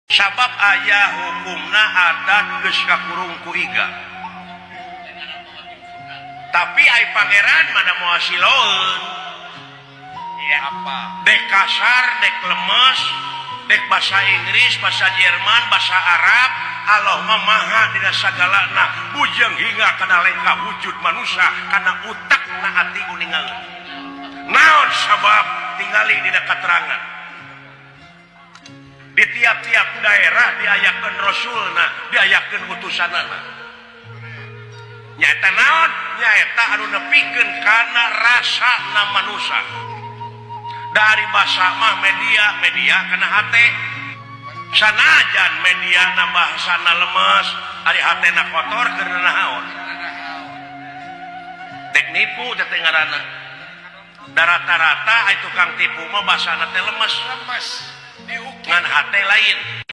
Sabab aya hukumna adat geus kakurung ku iga. Tapi ai pangeran mana moal siloeun. Ya apa? Dek kasar, dek lemes, dek bahasa Inggris, bahasa Jerman, bahasa Arab, Allah mah maha dina sagalana, bujeng hingga kana lengkah wujud manusia, kana utak na ati uningaeun. Naon sabab? Tingali dina keterangan. Di tiap-tiap daerah diayakeun rasulna, diayakeun utusanana. Nyaeta naon? Nyaeta anu nepikeun kana rasa na manusia. Dari bahasa mah media, media kana hate. Sanajan media na bahasana lemes, ari hatena kotor keur naon? Dek nipu teh teh ngaranna. Da rata-rata ai tukang tipu mah bahasana teh lemes. Lemes. Diukir. Ngan hate lain.